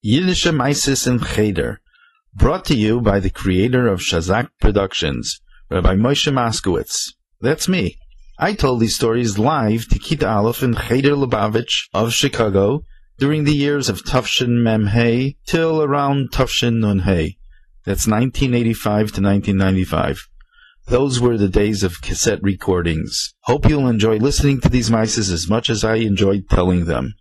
Yiddishe Meises in Cheder, brought to you by the creator of Shazak Productions, Rabbi Moshe Moskowitz. That's me. I told these stories live to Kita Aleph in Cheder Lubavitch of Chicago during the years of Tufshin Mem Hey till around Tufshin Nun Hey. That's 1985 to 1995. Those were the days of cassette recordings. Hope you'll enjoy listening to these mices as much as I enjoyed telling them.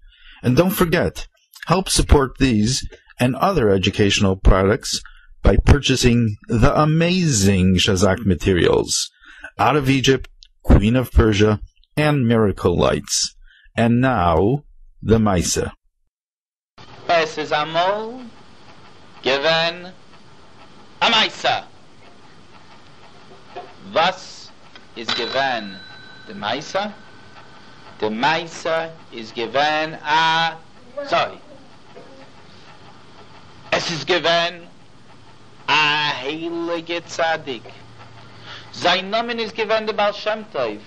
And don't forget, help support these and other educational products by purchasing the amazing Shazak materials, Out of Egypt, Queen of Persia, and Miracle Lights. And now, the Misa. עס איז אמאל געווען א מעשה. וואס איז געווען די מעשה? די מעשה איז געווען אזוי. עס איז געווען א הייליגע צדיק, זיין נאמען איז געווען די בעל שם טוב.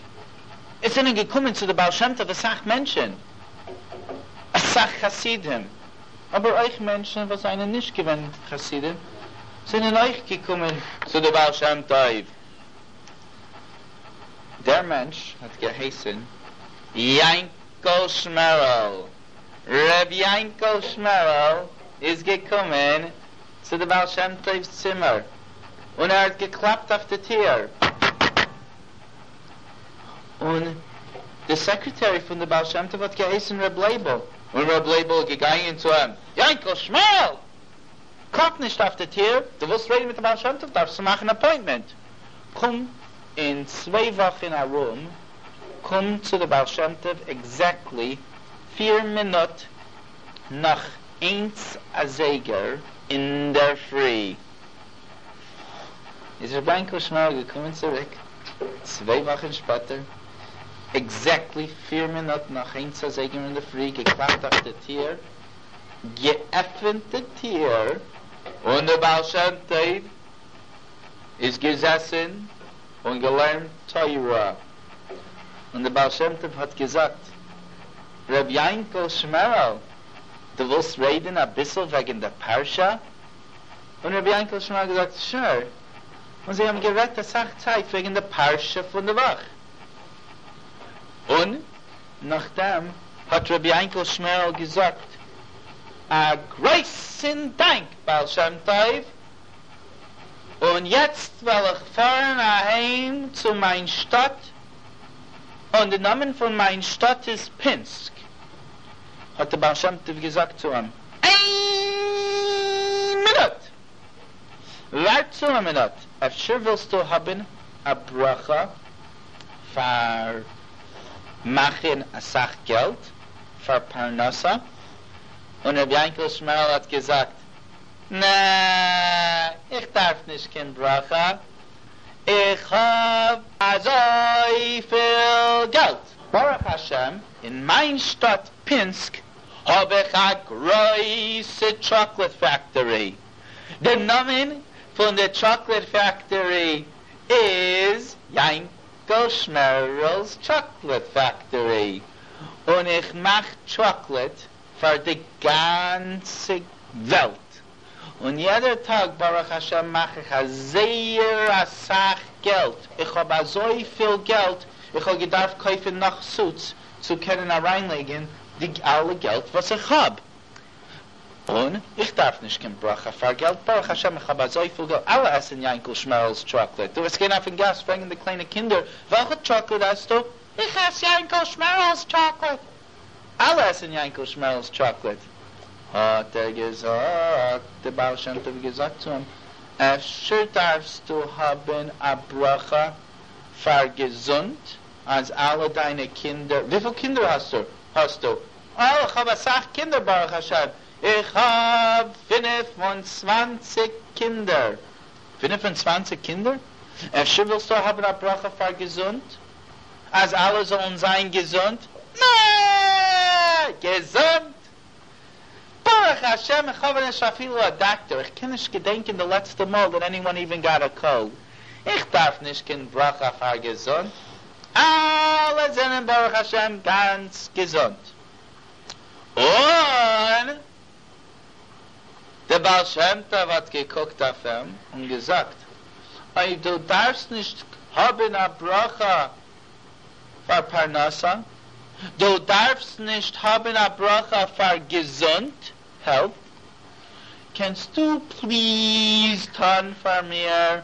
עס זענען געקומען צו די בעל שם טוב אסאך מענטשען, אסאך חסידים, אבער אויך מענטשען וואס זענען נישט געווען חסידים זענען אויך געקומען צו די בעל שם טוב. דער מענטש האט געהייסען יענקל שמערל. ר' יענקל שמערל איז געקומען צו די בעל שם טוב'ס צימער און ער האט געקלאפט אויף די טיר, און די סעקרעטערי פון די בעל שם טוב האט געהייסן ר' לייבל, און ר' לייבל איז געגאנגען צו אים, יענקל שמערל! קלאפ נישט אויף די טיר, דו ווילסט רעדן מיט די בעל שם טוב דארפסטו מאכן אפוינטמענט, קום אין צוויי וואכן ארום, קום צו די בעל שם טוב עקזעקטלי פיר מינוט נאך איינס אזייגער אינדערפרי. איז ר' יענקל שמערל געקומען צוריק צוויי וואכן שפעטער, עקזעקטלי פיר מינוט נאך איינס אזייגער אינדערפרי, געקלאפט אויף די טיר, געעפענט די טיר, און דער בעל שם טוב איז געזעסן און געלערנט תורה, און דער בעל שם טוב האט געזאגט, ר' יענקל שמערל, דו ווילסט רעדן אביסל וועגן די פרשה? און ר' יענקל שמערל האט געזאגט, שור, און זיי האבן גערעדט אסאך צייט וועגן די פרשה פון די וואך, און נאכדעם האט ר' יענקל שמערל געזאגט, א גרויסן דאנק בעל שם טוב, און יעצט וועל איך פארן אהיים צו מיין שטאט, און די נאמען פון מיין שטאט איז פינסק, האט דער בעל שם טוב געזאגט צו אים, איין מינוט! ווארט צו א מינוט, אפשר ווילסטו האבן א ברכה פאר מאכן אסאך געלט, פאר פרנסה? און רבי יענקל שמערל האט געזאגט, נע, איך דארף נישט קיין ברכה, איך האב אזויפיל געלט. ברוך השם, אין מיין שטאט פינסק האב איך א גרויסע טשאקלעט פעקטארי, די נאמען פון די טשאקלעט פעקטארי איז יענקל שמערל'ס טשאקלעט פעקטארי, און איך מאך טשאקלעט פאר די גאנצע וועלט, און יעדער טאג ברוך השם מאך איך א זייער אסאך געלט, איך האב אזויפיל געלט, איך האב געדארפט קויפן נאך סוטס צו קענען אריינלייגן די אלע געלט וואס איך האב, און איך דארף נישט קיין ברכה פאר געלט, ברוך השם איך האב אזויפיל געלט, אלע עסן יענקל שמערל'ס טשאקלעט, דו וועסט גיין אויפן גאס פרעגן די קליינע קינדער וועלכע טשאקלעט עסטו? איך עס יענקל שמערל'ס טשאקלעט! אלע עסן יענקל שמערל'ס טשאקלעט! האט ער געזאגט, די בעל שם טוב געזאגט צו אים, אפשר דארפסטו האבן א ברכה פאר געזונט אז אלע דיינע קינדער, וויפיל קינדער האסטו? האסטו? אה, איך האב אסאך קינדער ברוך השם, איך האב פינף און צוואנציג קינדער. פינף און צוואנציג קינדער? אפשר ווילסטו האבן א ברכה פאר געזונט? אז אלע זאלן זיין געזונט? נע! געזונט? ברוך השם איך האב נישט אפילו א דאקטער, איך קען נישט געדענקען די לעצטע מאל דעט עניוואן איווען גאט א קאלד, איך דארף נישט קיין ברכה פאר געזונט, אלע זענען ברוך השם גאנץ געזונט, און. דער בעל שם טוב האט געקוקט אויף אים און געזאגט, אויב דו דארפסט נישט האבן א ברכה פאר פרנסה, דו דארפסט נישט האבן א ברכה פאר געזונט, העלט, קענסטו פליז טון פאר מיר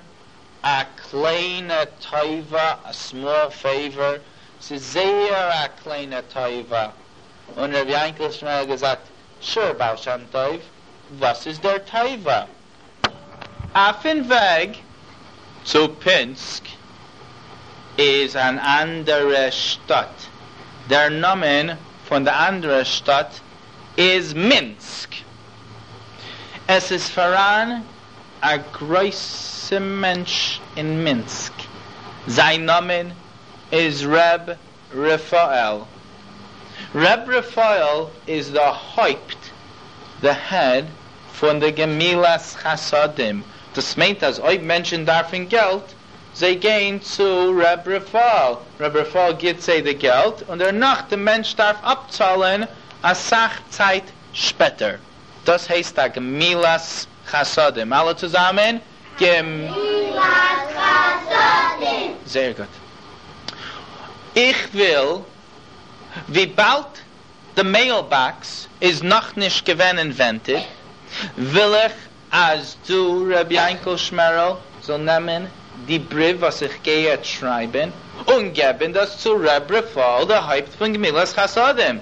א קליינע טובה, א סמאל פעיוואר, ס'איז זייער א קליינע טובה, און ר' יענקל שמערל האט געזאגט, שור בעל שם טוב, וואס איז דער טובה? אויפן וועג צו פינסק איז אן אנדערע שטאט, דער נאמען פון די אנדערע שטאט איז מינסק. עס איז פאראן א גרויסע מענטש אין מינסק, זיין נאמען איז ר' רפאל. ר' רפאל איז די הויפט, די העד, פון די גמילת חסדים, דאס מיינט אז אויב מענטשן דארפן געלט, זיי גייען צו ר' רפאל, ר' רפאל גיט זיי די געלט, און דערנאך די מענטש דארף אפצאלן אסאך צייט שפעטער. דאס הייסט א גמילת חסדים. אלע צוזאמען, גמילת חסדים! זייער גוט. איך וויל, וויבאלד די מעיל באקס איז נאכנישט געווען אינווענטעד, וויל איך אז דו ר' יענקל שמערל זאל נעמען די בריוו וואס איך גיי יעצט שרייבן און געבן דאס צו ר' רפאל די הויפט פון גמילת חסדים.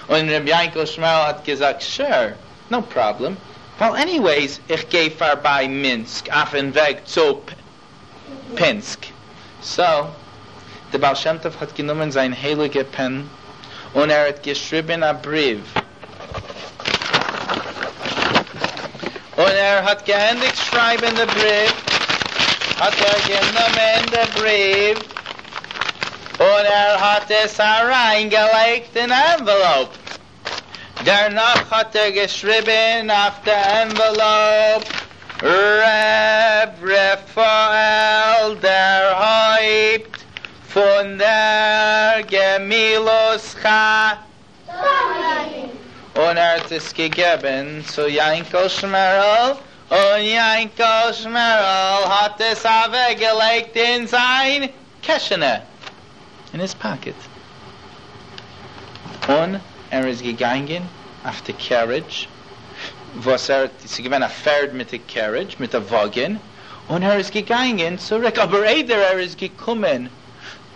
און ר' יענקל שמערל האט געזאגט שור, נאו פראבלעם, ווייל עניוועיס איך גיי פארביי מינסק אויפן וועג צו פינסק. סאו, די בעל שם טוב האט גענומען זיין הייליגע פען און ער האט געשריבען א בריוו, און ער האט געענדיגט שרייבען די בריוו, האט ער גענומען די בריוו און ער האט עס אריין געלייגט אין ענוועלאופ, דערנאך האט ער געשריבען אויף די ענוועלאופ ר' רפאל דער הויפט פון דער גמילות חסדים. און ער האט עס געגעבען צו יענקל שמערל, און יענקל שמערל האט עס אוועק געלייגט אין זיין קעשענע, אין היז פאקעט, און ער איז געגאנגען אויף די קערידזש, וואס ער האט, ס'איז געווען א פערד מיט א קערידזש, מיט א וואגען, און ער איז געגאנגען צוריק, אבער איידער ער איז געקומען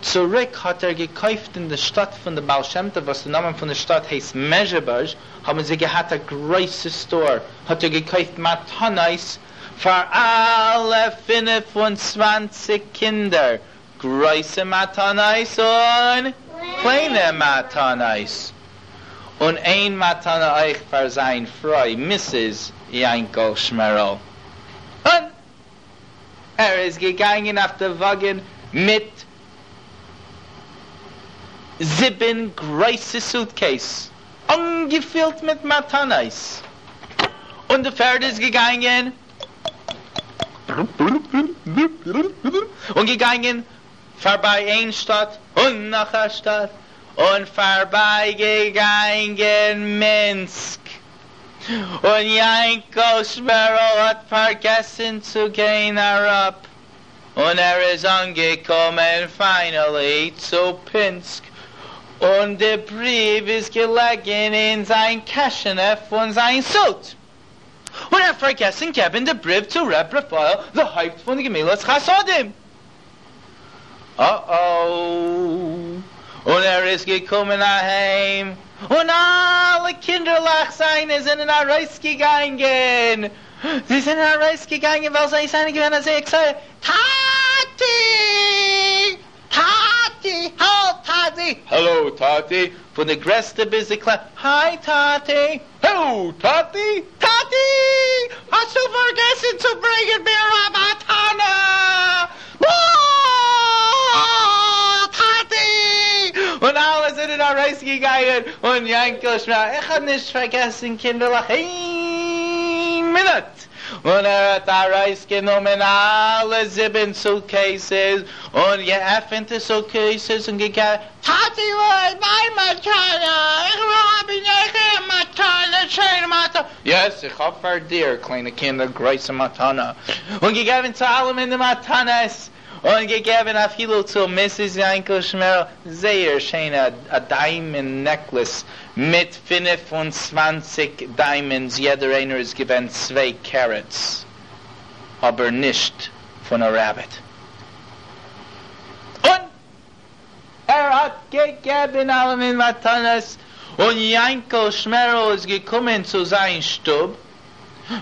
צוריק האט ער געקויפט אין די שטאט פון די בעל שם טוב, וואס די נאמען פון די שטאט הייסט מעזשבוזש, האבן זיי געהאט א גרויסע סטאר, האט ער געקויפט מתנות פאר אלע 25 קינדער, גרויסע מתנות און קליינע מתנות, און איין מתנה אויך פאר זיין פרוי מיסיס יענקל שמערל, און ער איז געגאנגען אויף די וואגן מיט זיבן גרויסע סוטקעיס אנגעפילט מיט מתנות, און די פערד איז געגאנגען און געגאנגען פארביי איין שטאט און נאך א שטאט, און פארביי געגאנגען מינסק, און יענקל שמערל האט פארגעסן צו גיין אראפ, און ער איז אנגעקומען פיינעלי צו פינסק, און די בריוו איז געלעגן אין זיין קעשענע פון זיין סוט. און ער האט פארגעסן געבן די בריוו צו ר' רפאל די הויפט פון די גמילות חסדים. אה-או. און ער איז געקומען אהיים און אלע קינדערלעך זיינע זענען ארויסגעגאנגען, זיי זענען ארויסגעגאנגען ווייל זיי זענען געווען אזוי עקסייטעד, טאטי! טאטי! האלא טאטי! העלא טאטי! פון די גרעסטע ביז די קלענסטע, היי טאטי! העלא טאטי! טאטי! האסטו פארגעסן צו ברענגען מיר א מתנה! אה! טאטי! און אלע זענען ארויסגעגאנגען, און יענקל שמערל, איך האב נישט פארגעסן קינדערלעך, איין. מינוט! און ער האט ארויסגענומען אלע זיבן סוטקעיסעס און געעפענט די סוטקעיסעס און געגעבן, טאטי וואו איז מיין מתנה? איך וויל האבן אויך א מתנה, שיינע מתנה! יעס, איך האב פאר דיר, קליינע קינד, א גרויסע מתנה! און געגעבן צו אלעמען די מתנות! און געגעבן אפילו צו מיסיס יענקל שמערל זייער שיינע א דיימאנד נעקלעס מיט 25 דיימאנדס יעדער איינער איז געווען צוויי קערעטס אבער נישט פון א רעביט און ער האט געגעבן אלעמען מתנות און יענקל שמערל איז געקומען צו זיין שטוב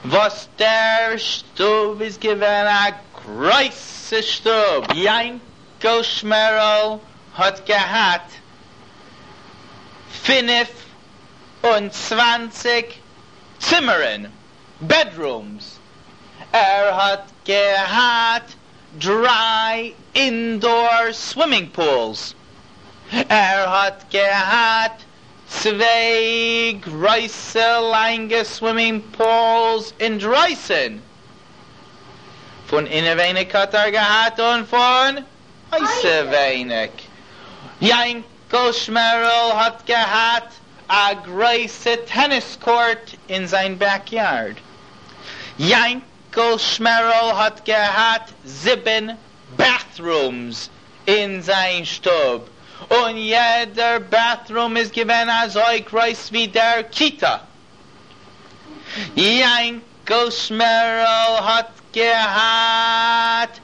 וואס דער שטוב איז געווען א גרויסע שטוב, יענקל שמערל האט געהאט 25 צימערן, בעדרומס, ער האט געהאט דריי אינדאר סווימינג פולס, ער האט געהאט צוויי גרויסע לאנגע סווימינג פולס אינדרויסן, פון אינעווייניג האט ער געהאט און פון אויסעווייניג. יענקל שמערל האט געהאט א גרויסע טעניס קאורט אין זיין בעקיארד. יענקל שמערל האט געהאט זיבן בעט'רומס אין זיין שטוב, און יעדער בעט'רום איז געווען אזוי גרויס ווי דער כיתה. יענקל שמערל האט געהאט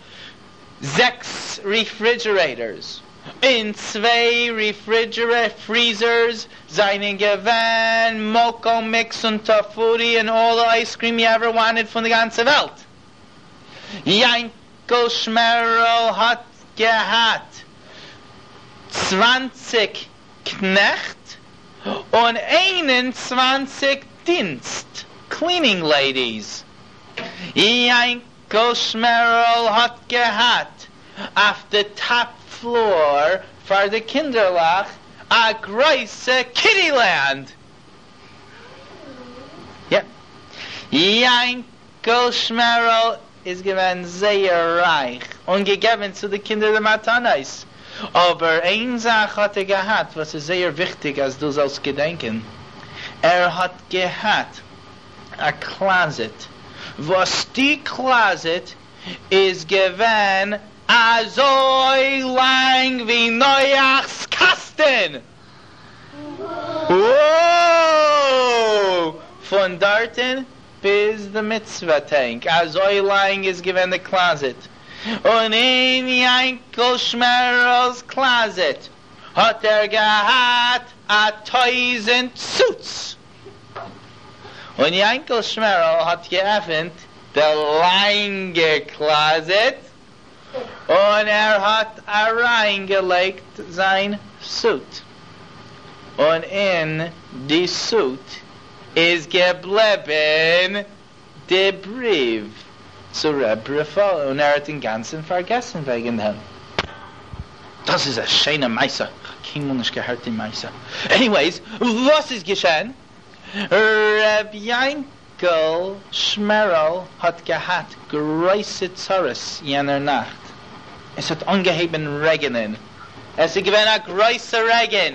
זעקס ריפרידזשערעיטארס, אין צוויי ריפרידזשערע פריזערס זענען געווען מאקא מיקס און טאפורי און אלל די אייזקריעם יו עווער וואנטעד פון די גאנצע וועלט. יענקל שמערל האט געהאט 20 קנעכט און 21 דינסט, קלינינג לעידיס. יענקל שמערל האט געהאט אויף די טאפ פלאר פאר די קינדערלעך א גרויסע קידי לענד. יא. יענקל שמערל איז געווען זייער רייך און געגעבן צו די קינדער די מתנות. אבער איין זאך האט ער געהאט וואס איז זייער וויכטיג אז דו זאלסט געדענקען. ער האט געהאט א קלאזעט וואס די קלאזעט איז געווען אזוי לאנג ווי נח'ס קאסטן! וואו! פון דארטן ביז די מצוה טענק, אזוי לאנג איז געווען די קלאזעט, און אין יענקל שמערל'ס קלאזעט האט ער געהאט א טויזענט סוטס, און יענקל שמערל האט געעפענט די לאנגע קלאזעט און ער האט אריינגעלייגט זיין סוט, און אין די סוט איז געבליבן די בריוו צו ר' רפאל, און ער האט אינגאנצן פארגעסן וועגן דעם. דאס איז א שיינע מעשה, כ'האב קיינמאל נישט געהערט די מעשה. עניוועיס, וואס איז געשען? ר' יענקל שמערל האט געהאט גרויסע צרות יענער נאכט. עס האט אנגעהויבן רעגענען. עס איז געווען א גרויסע רעגן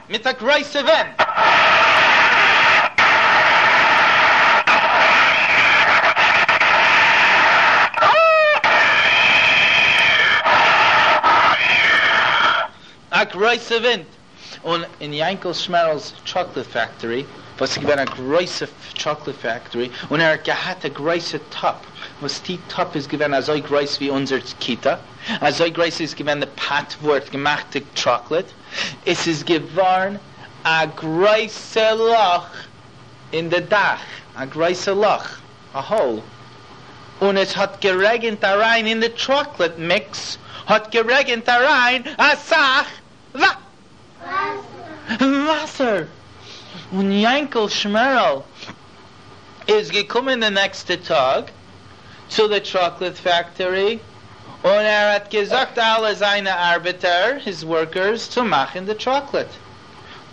מיט א גרויסע ווינט. א גרויסע ווינט. און אין יענקל שמערל'ס טשאקלעט פעקטארי, וואס איז געווען א גרויסע טשאקלעט פעקטארי, און ער האט געהאט א גרויסע טאפ, וואס די טאפ איז געווען אזוי גרויס ווי אונזער כיתה, אזוי גרויס איז געווען די פאט וואו ער האט געמאכט די טשאקלעט, עס איז געווארן א גרויסע לאך אין די דאך, א גרויסע לאך, א האול, און עס האט גערעגענט אריין אין די טשאקלעט מיקס, האט גערעגענט אריין אסאך וואסער! און יענקל שמערל איז געקומען די נעקסטע טאג צו די טשאקלעט פעקטארי און ער האט געזאגט אלע זיינע ארבעטער, היז ווארקערס, צו מאכן די טשאקלעט.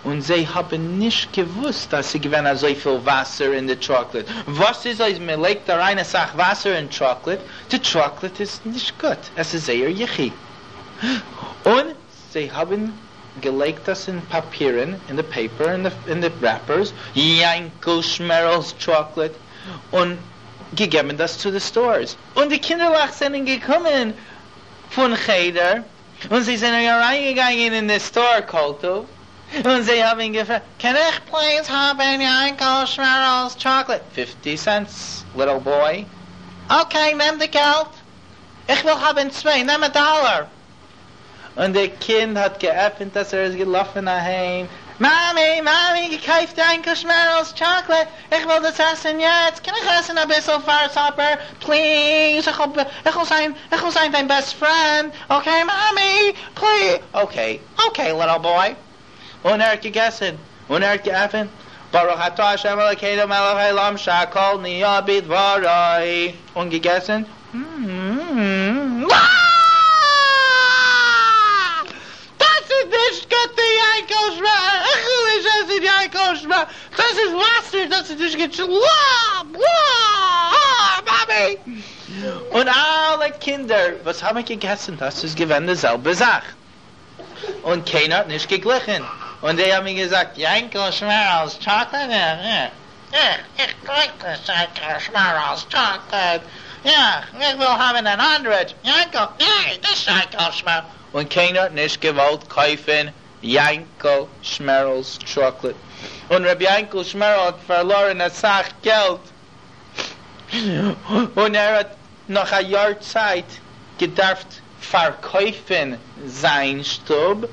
און זיי האבן נישט געוואוסט אז ס'איז געווען אזויפיל וואסער אין די טשאקלעט, וואס איז אויב מען לייגט אריין אסאך וואסער אין טשאקלעט, די טשאקלעט איז נישט גוט, עס איז זייער יחי, און זיי האבן געלייגט דאס אין פאפירן, אין די פעיפער, אין די רעפערס, יענקל שמערל'ס טשאקלעט, און געגעבן דאס צו די סטארס, און די קינדערלעך זענען געקומען פון חדר, און זיי זענען אריינגעגאנגען אין די סטאר כל טוב, און זיי האבן געפרעגט, קען איך פליז האבן יענקל שמערל'ס טשאקלעט? פיפטי סענטס, ליטעל בוי. אקעי, נעם די געלט. איך וויל האבן צוויי, נעם א דאלער. און די קינד האט געעפענט עס, ער איז געלאפן אהיים, מאמי, מאמי, געקויפט יענקל שמערל'ס טשאקלעט, איך וויל דאס עסן יעצט, קען איך עסן אביסל פאר סאפער, פליז, איך וויל זיין, איך וויל זיין דיין בעסט פרענד, אקעי מאמי, פליז, אקעי, אקעי ליטעל בוי, און ער האט געגעסן, און ער האט געעפענט, ברוך אתה ה' אלוקינו מלך העולם שהכל נהיה בדברו, און געגעסן, דאס איז נישט גוט די יענקל שמערל, איך וויל נישט עסן יענקל שמערל, דאס איז וואסער, דאס איז נישט גוט, מאמי! און אלע קינדער וואס האבן געגעסן דאס איז געווען די זעלבע זאך. און קיינער האט נישט געגליכן, און זיי האבן געזאגט, יענקל שמערל'ס טשאקלעד, אה, אה, איך גלייך נישט יענקל שמערל'ס טשאקלעד, יא, איך וויל האבן אן אנדערע, יענקל, ניין, נישט יענקל שמערל, און קיינער האט נישט געוואלט קויפן יענקל שמערל'ס טשאקלעד, און ר' יענקל שמערל האט פארלארן אסאך געלט, און ער האט נאך א יאר צייט געדארפט פארקויפן זיין שטוב,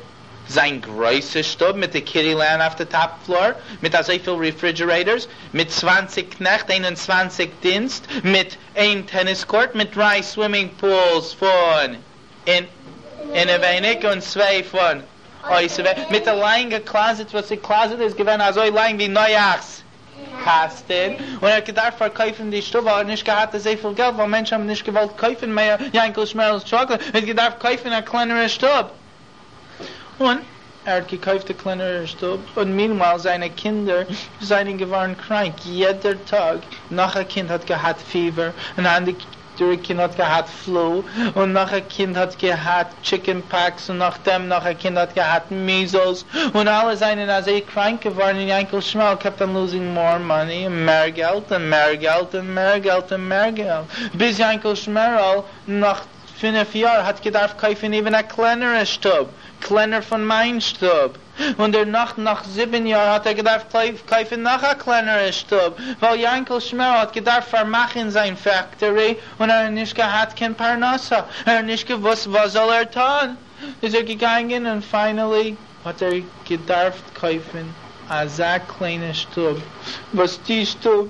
זיין גרויסע שטוב מיט די קידי-לענד אויף די טאפ פלאר, מיט אזויפיל ריפרידזשערעיטארס, מיט צוואנציג קנעכט, איין און צוואנציג דינסט, מיט איין טעניס קאורט, מיט דריי סווימינג פולס פון אינעווייניג און צוויי פון אויסעווייניג, מיט א לאנגע קלאזעט וואס די קלאזעט איז געווען אזוי לאנג ווי נח'ס קאסטן, און ער האט געדארפט פארקויפן די שטוב ווייל ער האט נישט געהאט אזויפיל געלט ווייל מענטשן האבן נישט געוואלט קויפן מער יענקל שמערל'ס טשאקלעד, ער האט געדארפט קויפן א קלענערע שטוב, און ער האט געקויפט א קלענערע שטוב, און מינווייל זיינע קינדער זענען געווארן קראנק יעדער טאג, נאך א קינד האט געהאט פיבער, און אנדערע קינד האט געהאט פלו, און נאך א קינד האט געהאט טשיקען פאקס, און נאכדעם נאך א קינד האט געהאט מיזעלס, און אלע זענען אזוי קראנק געווארן, און יענקל שמערל קעפט אן לוזינג מאר מאני, און מער געלט, און מער געלט, און מער געלט, און מער געלט, ביז יענקל שמערל נאך פינף יאר האט געדארפט קויפן איווען א קלענערע שטוב, קלענער פון מיין שטוב. און דערנאך נאך זיבן יאר האט ער געדארפט קויפן נאך א קלענערע שטוב, ווייל יענקל שמערל האט געדארפט פארמאכן זיין פעקטארי און ער האט נישט געהאט קיין פרנסה, ער האט נישט געוואוסט וואס זאל ער טון, איז ער געגאנגען און פיינעלי האט ער געדארפט קויפן אזא קליינע שטוב, וואס די שטוב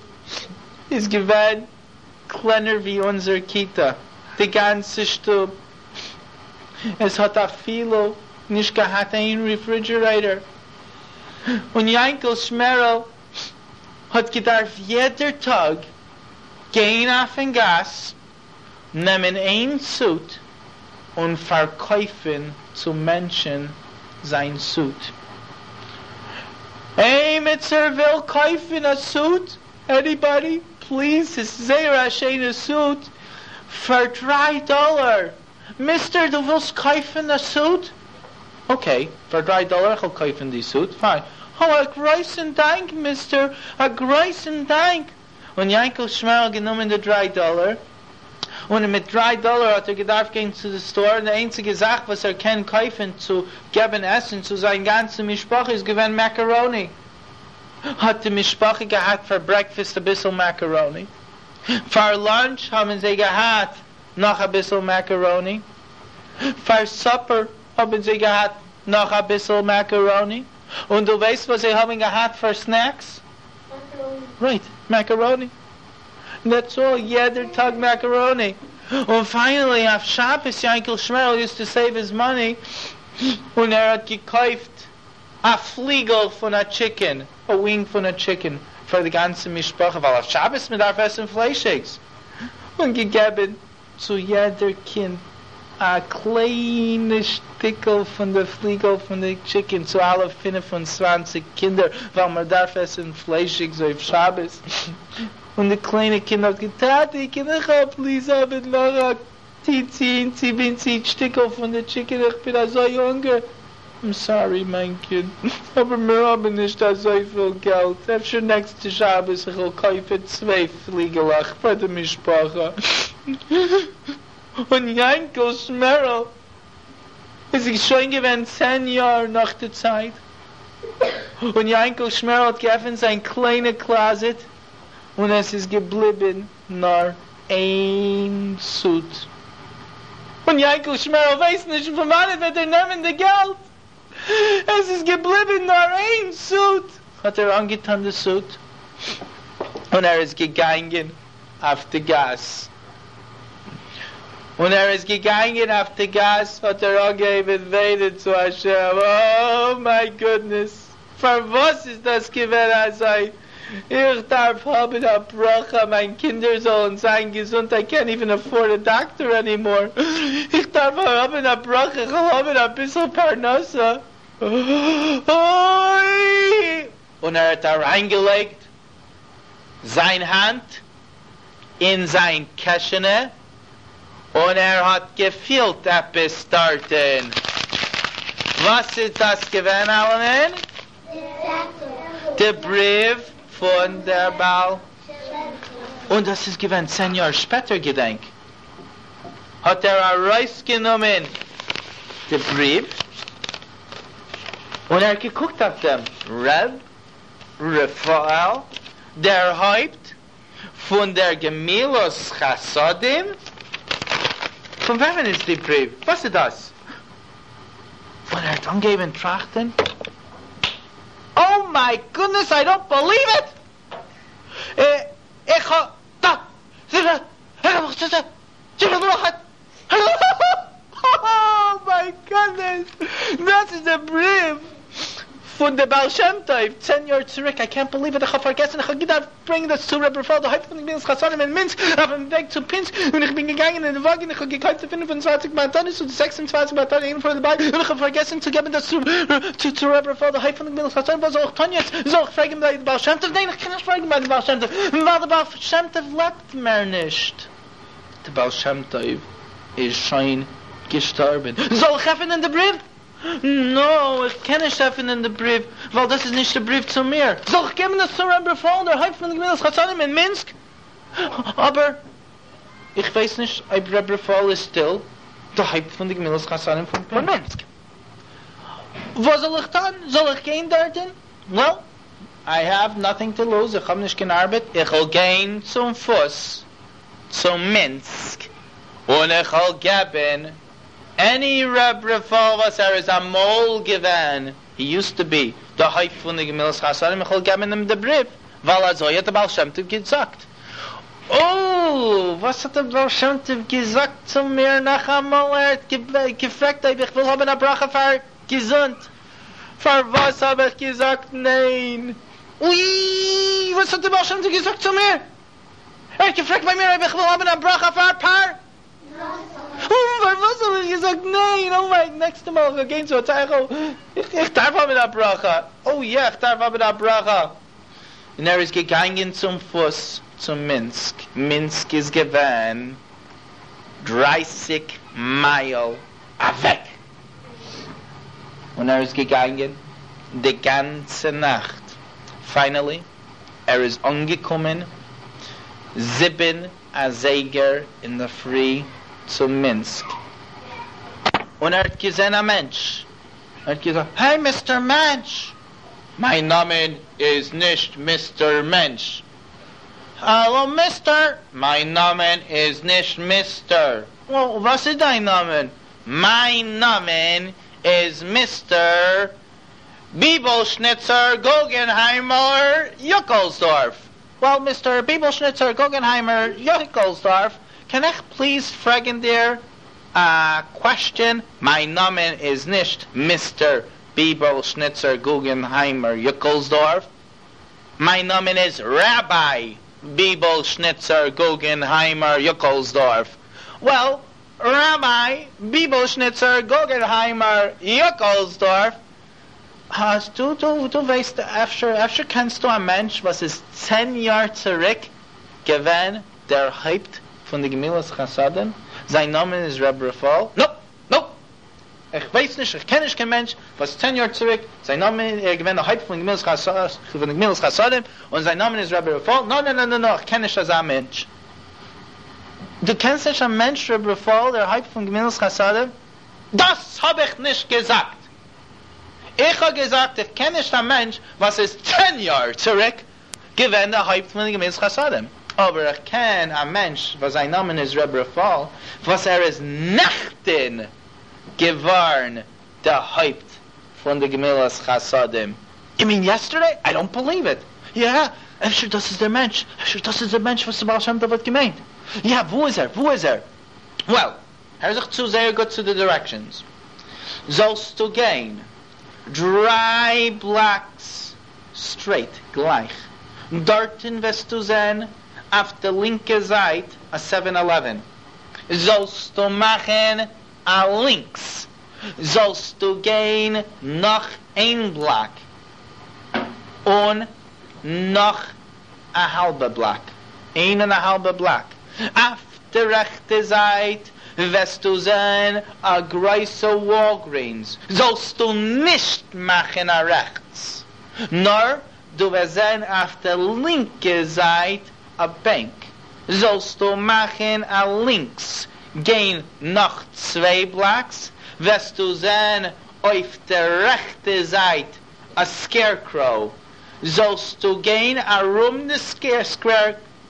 איז געווען קלענער ווי אונזער כיתה, די גאנצע שטוב, עס האט אפילו נישט געהאט איין ריפרידזשערעיטאר, און יענקל שמערל האט געדארפט יעדער טאג גיין אויפן גאס נעמען איין סוט און פארקויפן צו מענטשן זיין סוט. עימיצער וויל קויפן א סוט? עניבאדי? פליז ס'איז זייער א שיינע סוט פאר דריי דאלער! מיסטער דו ווילסט קויפן א סוט? אקעי, פאר דריי דאלער איך וועל קויפן די סוט, פיין. או א גרויסן דאנק מיסטער, א גרויסן דאנק! און יענקל שמערל גענומען די דריי דאלער, און מיט דריי דאלער האט ער געדארפט גיין צו די סטאר, און די איינציגע זאך וואס ער קען קויפן צו געבן עסן צו זיין גאנצע משפחה איז געווען מעקעראני. האט די משפחה געהאט פאר ברעקפעסט אביסל מעקעראני, פאר לאנטש האבן זיי געהאט נאך אביסל מעקעראני, פאר סאפער האבן זיי געהאט נאך אביסל מעקעראני, און דו ווייסט וואס זיי האבן געהאט פאר סנעקס? רייט, מעקעראני. דעטס אלל, יעדער טאג מעקעראני. און פיינעלי אויף שבת יענקל שמערל יוזט טו סעיוו היז מאני, און ער האט געקויפט א פליגל פון א טשיקען, א ווינג פון א טשיקען, פאר די גאנצע משפחה, ווייל אויף שבת מען דארף עסן פליישיגס, און געגעבן צו יעדער קינד. א קליינע שטיקל פון די פליגל פון די טשיקען צו אלע 25 קינדער ווייל מען דארף עסן פליישיגס אויף שבת, און די קליינע קינד האט געזאגט טאטי קען איך האב פליז האבן נאך א טיצי אינצי בינצי שטיקל פון די טשיקען איך בין אזוי הונגער. איים סארי מיין קינד אבער מיר האבן נישט אזויפיל געלט אפשר נעקסטע שבת איך וועל קויפן צוויי פליגעלעך פאר די משפחה. און יענקל שמערל איז שוין געווען צען יאר נאך די צייט, און יענקל שמערל האט געעפנט זיין קליינע קלאזעט, און עס איז געבליבן נאר איין סוט, און יענקל שמערל ווייסט נישט פון וואנעט וועט ער נעמען די געלט, עס איז געבליבן נאר איין סוט, האט ער אנגעטאן די סוט, און ער איז געגאנגען אויף די גאס. און ער איז געגאנגען אויף די גאס האט ער אנגעהויבן וויינען צו השם, Oh my goodness, פארוואס איז דאס געווען אזוי, איך דארף האבן א ברכה מיין קינדער זאלן זיין געזונט, איי קענט איווען עפארד א דאקטער ענימאר, איך דארף האבן א ברכה איך זאל האבן אביסל פרנסה, אוי! און ער האט אריינגעלייגט זיין האנט אין זיין קעשענע און ער האט געפילט עפעס דארטן. וואס איז דאס געווען אלעמען? די בריוו פון דער בעל. און דאס איז געווען צען יאר שפעטער געדענק. האט ער ארויסגענומען די בריוו און ער האט געקוקט אויף דעם ר' רפאל, דער הויפט פון דער גמילות חסדים? פון וועמען איז די בריוו? וואס איז דאס? און ער האט אנגעהויבן טראכטן, Oh my goodness I don't believe it! איך האב Oh my goodness! דאס איז די בריוו פון די בעל שם טוב צען יאר צוריק, איי קענט בעליוו איט, איך האב פארגעסן איך האב געדארפט ברענגען דאס צו ר' רפאל די הויפט פון די גמילות חסדים אין מינסק אויפן וועג צו פינסק, און איך בין געגאנגען אין די וואגן איך האב געקויפט די 25 מתנות און די 26 מתנות איינע פאר די ביידע און איך האב פארגעסן צו געבן דאס צו צו ר' רפאל די הויפט פון די גמילות חסדים, וואס זאל איך טון יעצט? זאל איך פרעגן ביי די בעל שם טוב? ניין איך קען נישט פרעגן ביי די בעל שם טוב ווייל די בעל שם טוב לעבט מער נישט. די בעל שם טוב איז שוין געשטארבען. זאל איך עפענען די בריוו? נאו, איך קען נישט עפענען די בריוו, ווייל דאס איז נישט די בריוו צו מיר. זאל איך געבן דאס צו ר' רפאל דער הויפט פון די גמילות חסדים אין מינסק? אבער איך ווייס נישט אויב ר' רפאל איז סטיל די הויפט פון די גמילות חסדים פון מינסק. וואס זאל איך טון? זאל איך גיין דארטן? וועל, איי העוו נאטינג טו לוז, איך האב נישט קיין ארבעט, איך וועל גיין צום פוס צו מינסק און איך וועל געבן עני ר' רפאל וואס ער איז אמאל געווען, he used to be, די הויפט פון די גמילות חסדים, איך וועל געבן אים די בריוו, ווייל אזוי האט די בעל שם טוב געזאגט. או, וואס האט די בעל שם טוב געזאגט צו מיר נאכאמאל? ער האט געפרעגט אויב איך וויל האבן א ברכה פאר געזונט, פארוואס האב איך געזאגט ניין? אוי, וואס האט די בעל שם טוב געזאגט צו מיר? ער האט געפרעגט ביי מיר אויב איך וויל האבן א ברכה פאר פאר. פארוואס האב איך געזאגט ניין? Oh my, נעקסטע מאל איך וועל גיין צו א טייכל, איך דארף האבן א ברכה, oh yeah איך דארף האבן א ברכה. און ער איז געגאנגען צום פוס צו מינסק, מינסק איז געווען דרייסיג מייל אוועק, און ער איז געגאנגען די גאנצע נאכט, finally ער איז אנגעקומען זיבן אזייגער אינדערפרי צו מינסק, און ער האט געזען א מענטש, ער האט געזאגט, hey Mister מענטש! מיין נאמען איז נישט Mister מענטש. Hello Mister! מיין נאמען איז נישט Mister. וואס איז דיין נאמען? מיין נאמען איז Mister ביבלשניצער גוגענהיימער יוקלסדארף. Well Mister ביבלשניצער גוגענהיימער יוקלסדארף, קען איך please פרעגן דיר א question? מיין נאמען איז נישט Mister ביבלשניצער גוגענהיימער יוקלסדארף. מיין נאמען איז Rabbi ביבלשניצער גוגענהיימער יוקלסדארף. Well. ראביי ביבלשניצער גוגענהיימער יוקלסדארף, האסט דו דו דו ווייסט אפשר אפשר קענסטו א מענטש וואס איז צען יאר צוריק געווען דער הויפט פון די גמילות חסדים, זיין נאמען איז ר' רפאל? נאופ! נאופ! איך ווייס נישט, איך קען נישט קיין מענטש וואס צען יאר צוריק זיין נאמען ער איז געווען דער הויפט פון די גמילות חסדים און זיין נאמען איז רבי רפאל, נא נא נא נא נא איך קען נישט אזא מענטש. דו קענסט נישט א מענטש רבי רפאל דער הויפט פון גמילות חסדים? דאס האב איך נישט געזאגט! איך האב געזאגט איך קען נישט א מענטש וואס איז צען יאר צוריק געווען דער הויפט פון די גמילות חסדים, אבער איך קען א מענטש וואס זיין נאמען איז ר' רפאל וואס ער איז נעכטן געווארן דער הויפט פון די גמילות חסדים. יו מין יעסטערדעי? איי דאנט בעליוו איט. יא, אפשר דאס איז דער מענטש, אפשר דאס איז דער מענטש וואס דער בעל שם טוב האט געמיינט. יא, וואו איז ער? וואו איז ער? וועל, הער זיך צו זייער גוט צו די דירעקשאנס. זאלסטו גיין דריי בלאקס סטרעיט, גלייך, דארטן וועסטו זען אויף די לינקע זייט א סעווען עלעווען, זאלסטו מאכן א לינקס, זאלסטו גיין נאך איין בלאק און נאך א האלבע בלאק, איין און א האלבע בלאק, אויף די רעכטע זייט וועסטו זען א גרויסע וואלגרינס, זאלסטו נישט מאכן א רעכטס, נאר דו וועסט זען אויף די לינקע זייט א בענק, זאלסטו מאכן א לינקס, גיין נאך צוויי בלאקס, וועסטו זען אויף די רעכטע זייט א סקערקראו, זאלסטו גיין ארום די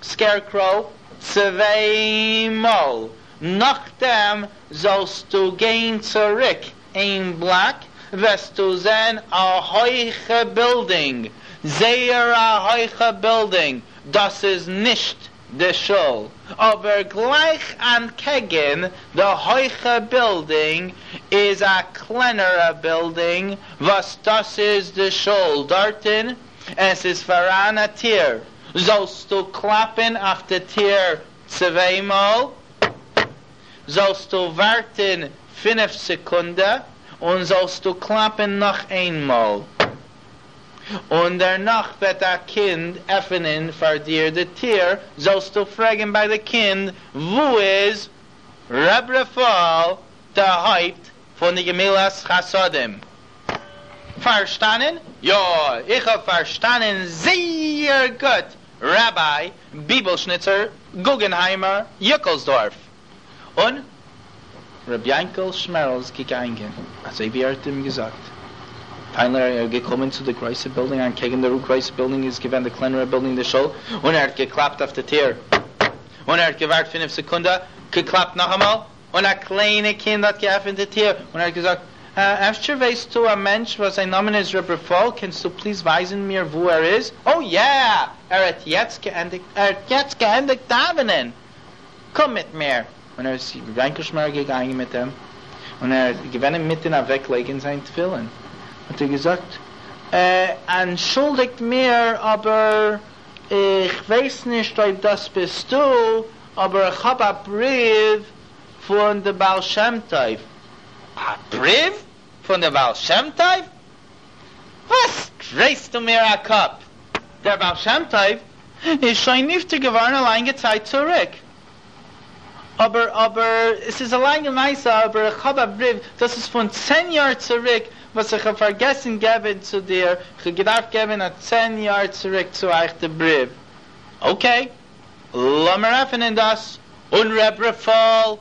סקערקראו צוויי מאל, נאכדעם זאלסטו גיין צוריק איין בלאק, וועסטו זען א הויכע בילדינג, זייער א הויכע בילדינג, דאס איז נישט די שול, אבער גלייך אנטקעגן די הויכע בילדינג איז א קלענערע בילדינג וואס דאס איז די שול דארטן, עס איז פאראן א טיר, זאלסטו קלאפן אויף די טיר צוויי מאל, זאלסטו ווארטן פינף סעקונדע, און זאלסטו קלאפן נאך איין מאל, און דערנאך וועט א קינד עפענען פאר דיר די טיר, זאלסטו פרעגן ביי די קינד וואו איז ר' רפאל די הויפט פון די גמילת חסדים. פארשטאנען? יא, איך האב פארשטאנען זייער גוט, ראביי ביבלשניצער גוגענהיימער יוקלסדארף און ר' יענקל שמערל איז געגאנגען אזוי ווי ער האט אים געזאגט. פיינעלי ער איז געקומען צו די גרויסע בילדינג, אנטקעגן די גרויסע בילדינג איז געווען די קלענערע בילדינג די שול, און ער האט געקלאפט אויף די טיר, און ער האט געווארט פינף סעקונדע, געקלאפט נאכאמאל, און א קליינע קינד האט געעפענט די טיר און ער האט געזאגט, אפשר ווייסטו א מענטש וואס זיין נאמען איזר' רפאל, קענסטו פליז ווייזן מיר וואו ער איז? או יא! ער האט יעצט געענדיגט, ער האט יעצט געענדיגט דאווענען! קום מיט מיר! און ער איז ר' יענקל שמערל געגאנגען מיט אים, און ער איז געווען אינמיטן אוועק לייגן זיין תפילין, האט ער געזאגט, אנטשולדיגט מיר אבער איך ווייס נישט אויב דאס ביסטו, אבער איך האב א בריוו פון די בעל שם טוב. א בריוו פון די בעל שם טוב? וואס דרייסטו מיר א קאפ? דער בעל שם טוב איז שוין נפטר געווארן א לאנגע צייט צוריק. אבער אבער עס איז א לאנגע מעשה אבער איך האב א בריוו דאס איז פון צען יאר צוריק וואס איך האב פארגעסן געבן צו דיר, איך האב געדארפט געבן א צען יאר צוריק צו אייך די בריוו. אקעי. לאמיר עפענען דאס, און ר' רפאל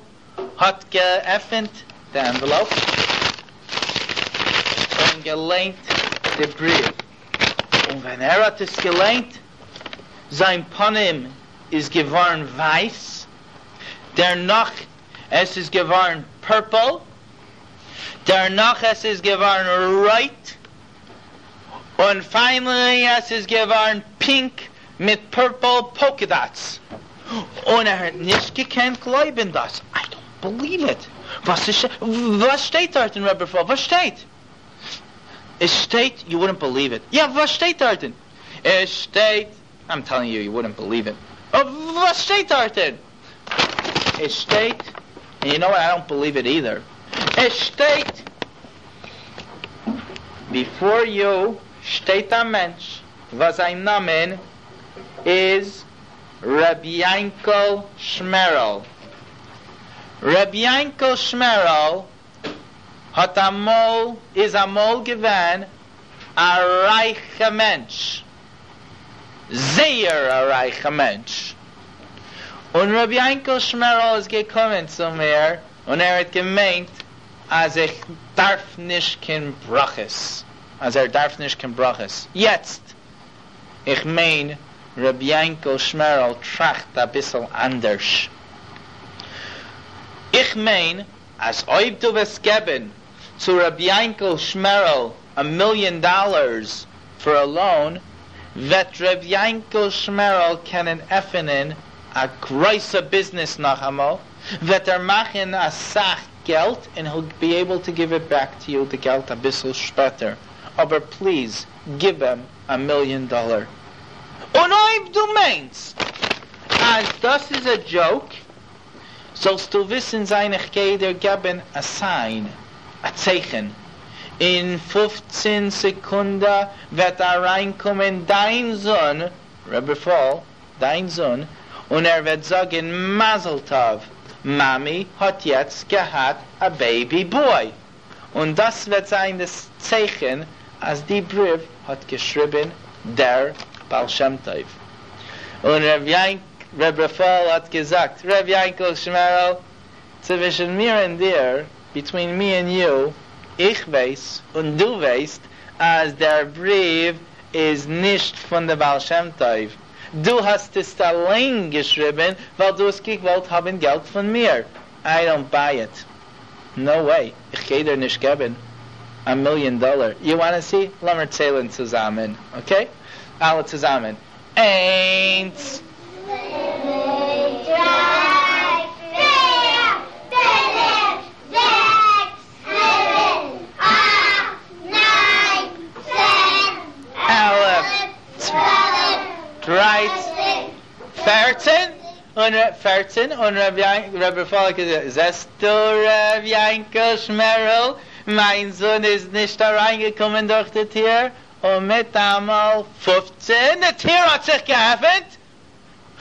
האט געעפענט די ענוועלאופ און געליינט די בריוו, און ווען ער האט עס געליינט, זיין פנים איז געווארן ווייס, דערנאך עס איז געווארן פורפל, דערנאך עס איז געווארן רויט, און פיינעלי עס איז געווארן פינק מיט פורפל פאלקע דאטס, און ער האט נישט געקענט גלויבען דאס, איי דאנט בעליוו איט, וואס איז וואס שטייט דארטען ר' רפאל וואס שטייט? עס שטייט יו וואודענט בעליוו איט, יא וואס שטייט דארטען? עס שטייט, איים טעלינג יו יו וואודענט בעליוו איט, וואס שטייט דארטען? עס שטייט. און יו נאו וואט איי דאנט בעליוו איט אידער. עס שטייט ביפאר יו שטייט א מענטש וואס זיין נאמען איז ר' יענקל שמערל. ר' יענקל שמערל האט אמאל איז אמאל געווען א רייכע מענטש. זייער א רייכע מענטש. און ר' יענקל שמערל איז געקומען צו מיר און ער האט געמיינט אז איך דארף נישט קיין ברכות, אז ער דארף נישט קיין ברכות. יעצט, איך מיין ר' יענקל שמערל טראכט אביסל אנדערש. איך מיין אז אויב דו וועסט געבן צו ר' יענקל שמערל א מיליאן דאללערס פאר א לאון, וועט ר' יענקל שמערל קענען עפענען א גרויסע ביזנעס נאכאמאל, וועט ער מאכן אסאך געלט און היל בי עיבל טו גיוו איט בעק טו יו די געלט אביסל שפעטער, אבער פליז גיב אים א מיליאן דאלער. און אויב דו מיינסט אז דאס איז א דזשאוק, זאלסטו וויסן זיין איך גיי דיר געבן א סיין, א צייכן, אין פופצן סעקונדע וועט אריינקומען דיין זון, ר' רפאל, דיין זון, און ער וועט זאגן מזל טוב, מאמי האט יעצט געהאט א בעיבי בוי, און דאס וועט זיין די צייכן אז די בריוו האט געשריבן דער בעל שם טוב. און ר' יענק ר' רפאל האט געזאגט, ר' יענקל שמערל, צווישן מיר און דיר, ביטווין מי ענד יו, איך ווייס און דו ווייסט אז דער בריוו איז נישט פון די בעל שם טוב, דו האסט עס אליין געשריבן ווייל דו האסט געוואלט האבן געלט פון מיר, איי דאנט ביי איט. נאו וועי, איך גיי דיר נישט געבן א מיליאן דאלער, יו וואנא סי? לאמיר ציילן צוזאמען, אקעי? אלע צוזאמען, איינס! צוויי, דריי, פיר, פינף, זעקס, זיבן, אכט, ניין, צען, עלף, צוועלף, דרייצן, פערצן, און ר' פערצן, און ר' רפאל האט געזאגט, זעסטו ר' יענקל שמערל, מיין זון איז נישט אריינגעקומען דורך די טיר, און מיטאמאל פופצן, די טיר האט זיך געעפנט,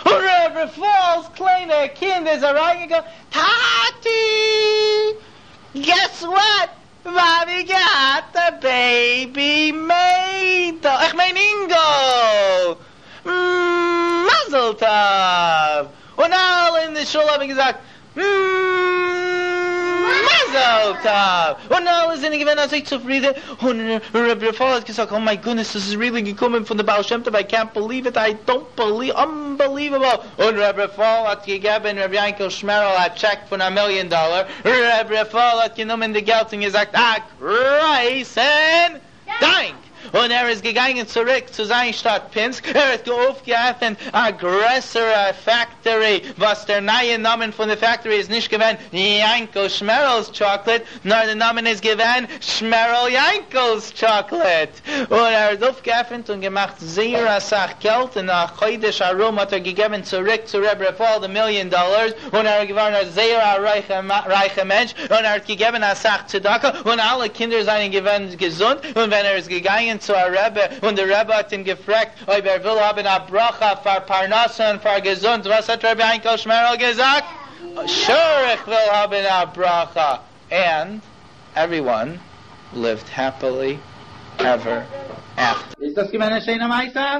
און ר' רפאל'ס קליינע קינד איז אריינגעקומען, טאטי! געס וואט? מאמי געהאט א בעיבי מיידל, איך מיין אינגל! מזל טוב! און אלע אין די שול האבן געזאגט מזל טוב! און אלע זענען געווען אזוי צופרידען, און ר' רפאל האט געזאגט, או מיי גודנעס, דאס איז ריעלי געקומען פון די בעל שם טוב, איי קענט בעליוו איט, איי דאנט בעליוו, אנבעליוועבל! און ר' רפאל האט געגעבען ר' יענקל שמערל א טשעק פון א מיליאן דאלער, ר' רפאל האט גענומען די געלט און געזאגט א גרויסען דאנק! און ער איז געגאנגען צוריק צו זיין שטאט פינסק, ער האט אויפגעעפענט א גרעסערע פעקטארי, וואס דער נייע נאמען פון די פעקטארי איז נישט געווען יענקל שמערל'ס טשאקלעט, נאר די נאמען איז געווען שמערל יענקל'ס טשאקלעט, און ער האט אויפגעעפענט און געמאכט זייער אסאך געלט, אין א חודש ארום האט ער געגעבן צוריק צו ר' רפאל די מיליאן דאללערס, און ער איז געווארן א זייער א רייכע מענטש, און ער האט געגעבן אסאך צדקה, און אלע קינדער זענען געווען געזונט, און ווען ער איז געגאנגען צו א רבי, און די רבי האט אים געפרעגט אויב ער וויל האבן א ברכה פאר פרנסה און פאר געזונט, וואס האט ר' יענקל שמערל געזאגט? שור איך וויל האבן א ברכה! ענד עווריוואן ליווד העפילי עווער עפטער. איז דאס געווען א שיינע מעשה?